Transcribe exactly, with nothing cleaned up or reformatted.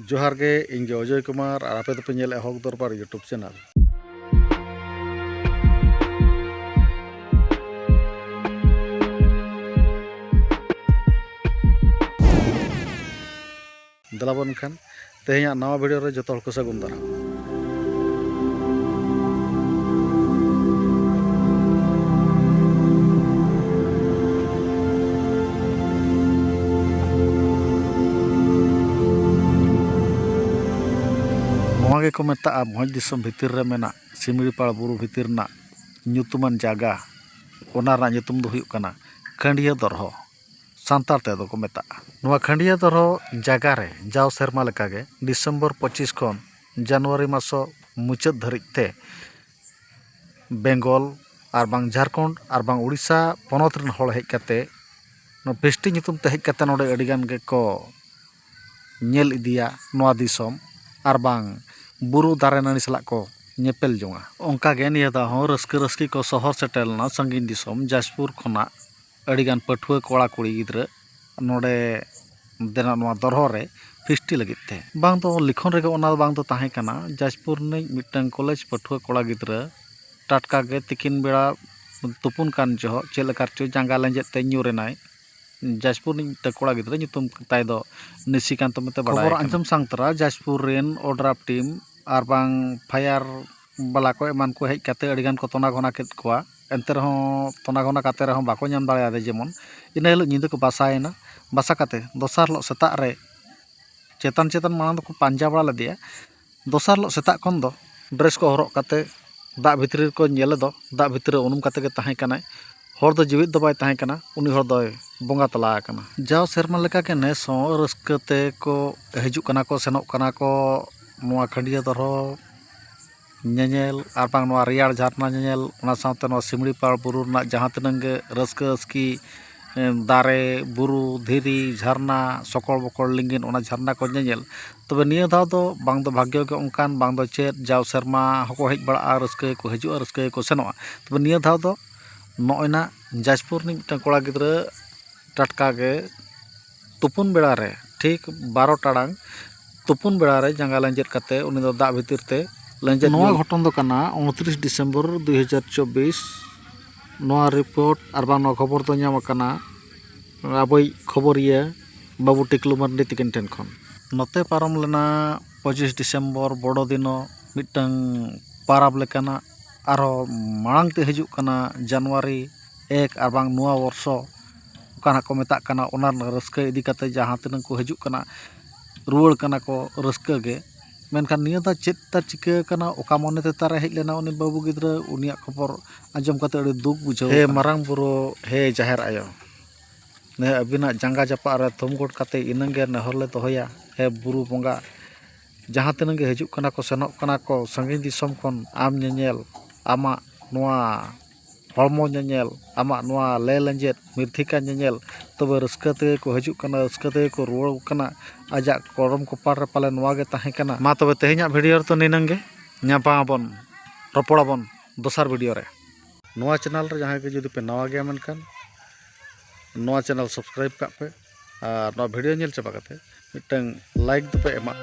ᱡᱚᱦᱟᱨ ᱜᱮ, ᱤᱧ ᱜᱮ ᱚᱡᱚᱭ ᱠᱩᱢᱟᱨ, ᱟᱨ ᱟᱯᱮ ᱫᱚᱯᱮ ᱧᱮᱞᱮᱫᱼᱟ ᱦᱚᱠ ᱫᱚᱨᱵᱟᱨ YouTube ᱪᱮᱱᱮᱞ᱾ ᱫᱮᱞᱟ ᱵᱚᱱ ᱮᱱᱠᱷᱟᱱ ᱛᱮᱦᱮᱧᱟᱜ ᱱᱟᱣᱟ ᱵᱷᱤᱰᱤᱭᱳ ᱨᱮ ᱡᱚᱛᱚ ᱦᱚᱲ ᱠᱚ ᱥᱟᱹᱜᱩᱱ ᱫᱟᱨᱟᱢ᱾ ᱱᱚᱣᱟ ᱜᱮᱠᱚ ᱢᱮᱛᱟᱜᱼᱟ ᱵᱷᱚᱸᱡᱽ ᱫᱤᱥᱚᱢ ᱵᱷᱤᱛᱤᱨ ᱨᱮ ᱢᱮᱱᱟᱜ ᱥᱤᱢᱲᱤᱯᱟᱲ ᱵᱩᱨᱩ ᱵᱷᱤᱛᱤᱨ ᱨᱮᱱᱟᱜ ᱧᱩᱛᱩᱢᱟᱱ ᱡᱟᱭᱜᱟ᱾ ᱚᱱᱟ ᱨᱮᱱᱟᱜ ᱧᱩᱛᱩᱢ ᱫᱚ ᱦᱩᱭᱩᱜ ᱠᱟᱱᱟ ᱠᱷᱟᱹᱱᱰᱤᱭᱟᱹ ᱫᱚᱨᱦᱚ, ᱥᱟᱱᱛᱟᱲ ᱛᱮᱫᱚ ᱠᱚ ᱢᱮᱛᱟᱜᱼᱟ᱾ ᱱᱚᱣᱟ ᱠᱷᱟᱹᱱᱰᱤᱭᱟᱹ ᱫᱚᱨᱦᱚ ᱡᱟᱭᱜᱟ ᱨᱮ ᱡᱟᱣ ᱥᱮᱨᱢᱟ ᱞᱮᱠᱟᱜᱮ ᱰᱤᱥᱮᱢᱵᱚᱨ ᱯᱚᱸᱪᱤᱥ ᱠᱷᱚᱱ ᱡᱟᱱᱩᱣᱟᱨᱤ ᱢᱟᱥᱚ ᱢᱩᱪᱟᱹᱫ ᱫᱷᱟᱹᱨᱤᱡ ᱛᱮ ᱵᱮᱝᱜᱚᱞ ᱟᱨ ᱵᱟᱝ ᱡᱷᱟᱲᱠᱷᱚᱸᱰ ᱟᱨ ᱵᱟᱝ ᱩᱲᱤᱥᱥᱟ ᱯᱚᱱᱚᱛ ᱨᱮᱱ ᱦᱚᱲ ᱦᱮᱡ ᱠᱟᱛᱮ, ᱱᱚᱣᱟ ᱯᱷᱮᱥᱴᱤ ᱧᱩᱛᱩᱢ ᱛᱮ ᱦᱮᱡ ᱠᱟᱛᱮ ᱱᱚᱰᱮ ᱟᱹᱰᱤ ᱜᱟᱱ ᱜᱮᱠᱚ ᱧᱮᱞ ᱤᱫᱤᱭᱟ ᱱᱚᱣᱟ ᱫᱤᱥᱚᱢ, ᱟᱨ ᱵᱟᱝ ᱵᱩᱨᱩ ᱫᱟᱨᱮ ᱱᱟᱹᱲᱤ ᱥᱟᱞᱟᱜ ᱠᱚ ᱧᱮᱯᱮᱞ ᱡᱚᱝᱟ᱾ ᱚᱱᱠᱟ ᱜᱮ ᱱᱤᱭᱟᱹ ᱫᱷᱟᱣ ᱦᱚᱸ ᱨᱟᱹᱥᱠᱟᱹ ᱨᱟᱹᱥᱠᱤ ᱠᱚ ᱥᱚᱦᱚᱨ ᱥᱮᱴᱮᱨ ᱞᱮᱱᱟ ᱥᱟᱺᱜᱤᱧ ᱫᱤᱥᱚᱢ ᱡᱟᱡᱽᱯᱩᱨ ᱠᱷᱚᱱᱟᱜ ᱟᱹᱰᱤ ᱜᱟᱱ ᱯᱟᱹᱴᱷᱩᱣᱟᱹ ᱠᱚᱲᱟ ᱠᱩᱲᱤ ᱜᱤᱫᱽᱨᱟᱹ ᱱᱚᱰᱮ ᱫᱮᱱᱟᱜ ᱱᱚᱣᱟ ᱫᱚᱨᱦᱚ ᱨᱮ ᱯᱷᱮᱥᱴᱤ ᱞᱟᱹᱜᱤᱫ ᱛᱮ᱾ ᱵᱟᱝ ᱫᱚ ᱞᱤᱠᱷᱚᱱ ᱨᱮᱜᱮ ᱚᱱᱟ ᱫᱚ ᱵᱟᱝ ᱫᱚ ᱛᱟᱦᱮᱸ ᱠᱟᱱᱟ, ᱡᱟᱡᱽᱯᱩᱨ ᱨᱤᱱᱤᱡ ᱢᱤᱫᱴᱟᱝ ᱠᱚᱞᱮᱡᱽ ᱯᱟᱹᱴᱷᱩᱣᱟᱹ ᱠᱚᱲᱟ ᱜᱤᱫᱽᱨᱟᱹ ᱴᱟᱴᱠᱟ ᱜᱮ ᱛᱤᱠᱤᱱ ᱵᱮᱲᱟ ᱛᱩᱯᱩᱱ ᱠᱟᱱ ᱡᱚᱦᱚᱜ ᱪᱮᱫ ᱞᱮᱠᱟ ᱨᱮᱪᱚ ᱡᱟᱸᱜᱟ ᱞᱮᱸᱡᱮᱫ ᱛᱮ ᱧᱩᱨ ᱮᱱᱟᱭ᱾ ᱡᱟᱡᱽᱯᱩᱨ ᱨᱤᱱᱤᱡ ᱢᱤᱫᱴᱟᱝ ᱠᱚᱲᱟ ᱜᱤᱫᱽᱨᱟᱹ, ᱧᱩᱛᱩᱢ ᱛᱟᱭ ᱫᱚ ᱱᱤᱥᱤᱠᱟᱱᱛᱚ ᱢᱮᱱᱛᱮ ᱵᱟᱰᱟᱭ ᱠᱷᱚᱵᱚᱨ ᱠᱟᱱᱟ᱾ ᱟᱸᱡᱚᱢ ᱥᱟᱝ ᱛᱚᱨᱟ ᱡᱟᱡᱽᱯᱩᱨ ᱨᱮᱱ ᱚᱰᱨᱟᱯ ᱴᱤᱢ ᱟᱨ ᱵᱟᱝ ᱯᱷᱟᱭᱟᱨ ᱵᱟᱞᱟ ᱠᱚ ᱮᱢᱟᱱ ᱠᱚ ᱦᱮᱡ ᱠᱟᱛᱮ ᱟᱹᱰᱤ ᱜᱟᱱ ᱠᱚ ᱛᱚᱱᱟ ᱜᱷᱚᱱᱟ ᱠᱮᱫ ᱠᱚᱣᱟ᱾ ᱮᱱᱛᱮ ᱨᱮᱦᱚᱸ ᱛᱚᱱᱟ ᱜᱷᱚᱱᱟ ᱠᱟᱛᱮ ᱨᱮᱦᱚᱸ ᱵᱟᱠᱚ ᱧᱟᱢ ᱫᱟᱲᱮᱭᱟᱫᱮ᱾ ᱡᱮᱢᱚᱱ ᱤᱱᱟᱹ ᱦᱤᱞᱳᱜ ᱧᱤᱫᱟᱹ ᱠᱚ ᱵᱟᱥᱟᱭᱮᱱᱟ᱾ ᱵᱟᱥᱟ ᱠᱟᱛᱮ ᱫᱚᱥᱟᱨ ᱦᱤᱞᱳᱜ ᱥᱮᱛᱟᱜ ᱨᱮ ᱪᱮᱛᱟᱱ ᱪᱮᱛᱟᱱ ᱢᱟᱲᱟᱝ ᱫᱚᱠᱚ ᱯᱟᱸᱡᱟ ᱵᱟᱲᱟ ᱞᱮᱫᱮᱭᱟ᱾ ᱫᱚᱥᱟᱨ ᱦᱤᱞᱳᱜ ᱥᱮᱛᱟᱜ ᱠᱷᱚᱱ ᱫᱚ ᱰᱨᱮᱥ ᱠᱚ ᱦᱚᱨᱚᱜ ᱠᱟᱛᱮ ᱫᱟᱜ ᱵᱷᱤᱛᱨᱤ ᱨᱮᱠᱚ ᱧᱮᱞᱮ ᱫᱚ, ᱫᱟᱜ ᱵᱷᱤᱛᱨᱤ ᱨᱮ ᱩᱱᱩᱢ ᱠᱟᱛᱮ ᱜᱮ ᱛᱟᱦᱮᱸ ᱠᱟᱱᱟᱭ᱾ ᱦᱚᱲ ᱫᱚ ᱡᱤᱣᱤᱫ ᱫᱚ ᱵᱟᱭ ᱛᱟᱦᱮᱸ ᱠᱟᱱᱟ, ᱩᱱᱤ ᱦᱚᱲ ᱫᱚᱭ ᱵᱚᱸᱜᱟ ᱛᱟᱞᱟ ᱟᱠᱟᱱᱟ᱾ ᱡᱟᱣ ᱥᱮᱨᱢᱟ ᱞᱮᱠᱟᱜᱮ ᱱᱮᱥ ᱦᱚᱸ ᱨᱟᱹᱥᱠᱟᱹ ᱛᱮ ᱠᱚ ᱦᱤᱡᱩᱜ ᱠᱟᱱᱟ ᱠᱚ, ᱥᱮᱱᱚᱜ ᱠᱟᱱᱟ ᱠᱚ ᱱᱚᱣᱟ ᱠᱷᱟᱹᱱᱰᱤᱭᱟᱹ ᱫᱚᱨᱦᱚ ᱧᱮᱧᱮᱞ ᱟᱨ ᱵᱟᱝ ᱱᱚᱣᱟ ᱨᱮᱭᱟᱲ ᱡᱷᱟᱨᱱᱟ ᱧᱮᱧᱮᱞ, ᱚᱱᱟ ᱥᱟᱶᱛᱮ ᱱᱚᱣᱟ ᱥᱤᱢᱲᱤᱯᱟᱲ ᱵᱩᱨᱩ ᱨᱮᱱᱟᱜ ᱡᱟᱦᱟᱸ ᱛᱤᱱᱟᱹᱝ ᱜᱮ ᱨᱟᱹᱥᱠᱟᱹ ᱟᱥᱠᱤ, ᱮ, ᱫᱟᱨᱮ, ᱵᱩᱨᱩ, ᱫᱷᱤᱨᱤ, ᱡᱷᱟᱨᱱᱟ, ᱥᱚᱠᱚᱲ ᱵᱚᱠᱚᱲ ᱞᱤᱸᱜᱤᱱ, ᱚᱱᱟ ᱡᱷᱟᱨᱱᱟ ᱠᱚ ᱧᱮᱧᱮᱞ᱾ ᱛᱚᱵᱮ ᱱᱤᱭᱟᱹ ᱫᱷᱟᱣ ᱫᱚ ᱵᱟᱝ ᱫᱚ ᱵᱷᱟᱜᱽᱭᱚ ᱜᱮ ᱚᱱᱠᱟᱱ, ᱵᱟᱝ ᱫᱚ ᱪᱮᱫ, ᱡᱟᱣ ᱥᱮᱨᱢᱟ ᱦᱚᱸᱠᱚ ᱦᱮᱡ ᱵᱟᱲᱟᱜᱼᱟ, ᱨᱟᱹᱥᱠᱟᱹ ᱜᱮᱠᱚ ᱦᱤᱡᱩᱜᱼᱟ, ᱨᱟᱹᱥᱠᱟᱹ ᱜᱮᱠᱚ ᱥᱮᱱᱚᱜᱼᱟ᱾ ᱛᱚᱵᱮ ᱱᱤᱭᱟᱹ ᱫᱷᱟᱣ ᱫᱚ ᱱᱚᱜᱼᱚᱭ ᱱᱟ ᱡᱟᱡᱽᱯᱩᱨ ᱨᱤᱱᱤᱡ ᱢᱤᱫᱴᱟᱝ ᱠᱚᱲᱟ ᱜᱤᱫᱽᱨᱟᱹ ᱴᱟᱴᱠᱟ ᱜᱮ ᱛᱩᱯᱩᱱ ᱵᱮᱲᱟ ᱨᱮ ᱴᱷᱤᱠ ᱵᱟᱨᱚ ᱴᱟᱲᱟᱝ ᱛᱩᱯᱩᱱ ᱵᱮᱲᱟ ᱨᱮ ᱡᱟᱸᱜᱟ ᱞᱮᱸᱡᱮᱫ ᱠᱟᱛᱮ ᱩᱱᱤ ᱫᱚ ᱫᱟᱜ ᱵᱷᱤᱛᱤᱨ ᱛᱮ ᱞᱮᱸᱡᱮᱫ ᱱᱚᱣᱟ ᱧᱩᱨ- ᱜᱷᱚᱴᱚᱱ ᱫᱚ ᱠᱟᱱᱟ ᱩᱱᱛᱨᱤᱥ ᱰᱤᱥᱮᱢᱵᱚᱨ ᱫᱩ ᱦᱟᱡᱟᱨ ᱪᱚᱵᱵᱤᱥ᱾ ᱱᱚᱣᱟ ᱨᱤᱯᱳᱨᱴ ᱟᱨ ᱵᱟᱝ ᱱᱚᱣᱟ ᱠᱷᱚᱵᱚᱨ ᱫᱚ ᱧᱟᱢ ᱟᱠᱟᱱᱟ ᱟᱵᱚᱭᱤᱡ ᱠᱷᱚᱵᱚᱨᱤᱭᱟᱹ ᱵᱟᱹᱵᱩ ᱴᱤᱠᱞᱩ ᱢᱟᱨᱰᱤ ᱛᱤᱠᱤᱱ ᱴᱷᱮᱱ ᱠᱷᱚᱱ᱾ ᱱᱚᱛᱮ ᱯᱟᱨᱚᱢ ᱞᱮᱱᱟ ᱯᱚᱸᱪᱤᱥ ᱰᱤᱥᱮᱢᱵᱚᱨ ᱵᱚᱲᱚ ᱫᱤᱱᱚ, ᱢᱤᱫᱴᱟᱝ ᱯᱟᱨᱟᱵᱽ ᱞᱮᱠᱟᱱᱟᱜ᱾ ᱟᱨᱦᱚᱸ ᱢᱟᱲᱟᱝ ᱛᱮ ᱦᱤᱡᱩᱜ ᱠᱟᱱᱟ ᱡᱟᱱᱩᱣᱟᱨᱤ ᱮᱠ ᱟᱨ ᱵᱟᱝ ᱱᱚᱣᱟ ᱵᱚᱨᱥᱚ ᱚᱠᱟ ᱱᱟᱜ ᱠᱚ ᱢᱮᱛᱟᱜ ᱠᱟᱱᱟ, ᱚᱱᱟ ᱨᱮᱱᱟᱜ ᱨᱟᱹᱥᱠᱟᱹ ᱤᱫᱤ ᱠᱟᱛᱮ ᱡᱟᱦᱟᱸ ᱛᱤᱱᱟᱹᱜ ᱠᱚ ᱦᱤᱡᱩᱜ ᱠᱟᱱᱟ, ᱨᱩᱣᱟᱹᱲ ᱠᱟᱱᱟ ᱠᱚ ᱨᱟᱹᱥᱠᱟᱹ ᱜᱮ᱾ ᱢᱮᱱᱠᱷᱟᱱ ᱱᱤᱭᱟᱹ ᱫᱷᱟᱣ ᱪᱮᱫ ᱛᱟᱨ ᱪᱤᱠᱟᱹ ᱟᱠᱟᱱᱟ, ᱚᱠᱟ ᱢᱚᱱᱮ ᱛᱮ ᱛᱟᱨᱮ ᱦᱮᱡ ᱞᱮᱱᱟ ᱩᱱᱤ ᱵᱟᱹᱵᱩ ᱜᱤᱫᱽᱨᱟᱹ, ᱩᱱᱤᱭᱟᱜ ᱠᱷᱚᱵᱚᱨ ᱟᱸᱡᱚᱢ ᱠᱟᱛᱮ ᱟᱹᱰᱤ ᱫᱩᱠ ᱵᱩᱡᱷᱟᱹᱣ ᱦᱮ ᱟᱠᱟᱱᱟ᱾ ᱢᱟᱨᱟᱝ ᱵᱩᱨᱩ, ᱦᱮ ᱡᱟᱦᱮᱨ ᱟᱭᱳ, ᱱᱤᱭᱟᱹ ᱟᱹᱵᱤᱱᱟᱜ ᱡᱟᱸᱜᱟ ᱡᱟᱯᱟᱜ ᱨᱮ ᱛᱷᱩᱢ ᱜᱚᱰ ᱠᱟᱛᱮ ᱤᱱᱟᱹᱝ ᱜᱮ ᱱᱮᱦᱚᱨ ᱞᱮ ᱫᱚᱦᱚᱭᱟ᱾ ᱦᱮ ᱵᱩᱨᱩ ᱵᱚᱸᱜᱟ, ᱡᱟᱦᱟᱸ ᱛᱤᱱᱟᱹᱜ ᱜᱮ ᱦᱤᱡᱩᱜ ᱠᱟᱱᱟ ᱠᱚ, ᱥᱮᱱᱚᱜ ᱠᱟᱱᱟ ᱠᱚ ᱥᱟᱺᱜᱤᱧ ᱫᱤᱥᱚᱢ ᱠᱷᱚᱱ ᱟᱢ ᱧᱮᱧᱮᱞ, ᱟᱢᱟᱜ ᱱᱚᱣᱟ ᱦᱚᱲᱢᱚ ᱧᱮᱧᱮᱞ, ᱟᱢᱟᱜ ᱱᱚᱣᱟ ᱞᱮ ᱞᱮᱸᱡᱮᱫ ᱢᱤᱨᱛᱷᱤᱠᱟ ᱧᱮᱧᱮᱞ, ᱛᱚᱵᱮ ᱨᱟᱹᱥᱠᱟᱹ ᱛᱮᱜᱮ ᱠᱚ ᱦᱤᱡᱩᱜ ᱠᱟᱱᱟ, ᱨᱟᱹᱥᱠᱟᱹ ᱛᱮᱜᱮ ᱠᱚ ᱨᱩᱣᱟᱹᱲ ᱠᱟᱱᱟ᱾ ᱟᱡᱟᱜ ᱠᱚᱨᱚᱢ ᱠᱚᱯᱟᱲ ᱨᱮ ᱯᱟᱞᱮ ᱱᱚᱣᱟ ᱜᱮ ᱛᱟᱦᱮᱸ ᱠᱟᱱᱟ᱾ ᱢᱟ ᱛᱚᱵᱮ ᱛᱮᱦᱮᱧᱟᱜ ᱵᱷᱤᱰᱤᱭᱳ ᱨᱮᱫᱚ ᱱᱤᱱᱟᱹᱝ ᱜᱮ, ᱧᱟᱯᱟᱢ ᱟᱵᱚᱱ, ᱨᱚᱯᱚᱲ ᱟᱵᱚᱱ ᱫᱚᱥᱟᱨ ᱵᱷᱤᱰᱤᱭᱳ ᱨᱮ᱾ ᱱᱚᱣᱟ ᱪᱮᱱᱮᱞ ᱨᱮ ᱡᱟᱦᱟᱸᱭ ᱜᱮ ᱡᱩᱫᱤ ᱯᱮ ᱱᱟᱣᱟ ᱜᱮᱭᱟ ᱢᱮᱱᱠᱷᱟᱱ ᱱᱚᱣᱟ ᱪᱮᱱᱮᱞ ᱥᱟᱵᱥᱠᱨᱟᱭᱤᱵ ᱠᱟᱜ ᱯᱮ ᱟᱨ ᱱᱚᱣᱟ ᱵᱷᱤᱰᱤᱭᱳ ᱧᱮᱞ ᱪᱟᱵᱟ ᱠᱟᱛᱮ ᱢᱤᱫᱴᱟᱝ ᱞᱟᱭᱤᱠ ᱫᱚᱯᱮ ᱮᱢᱟ᱾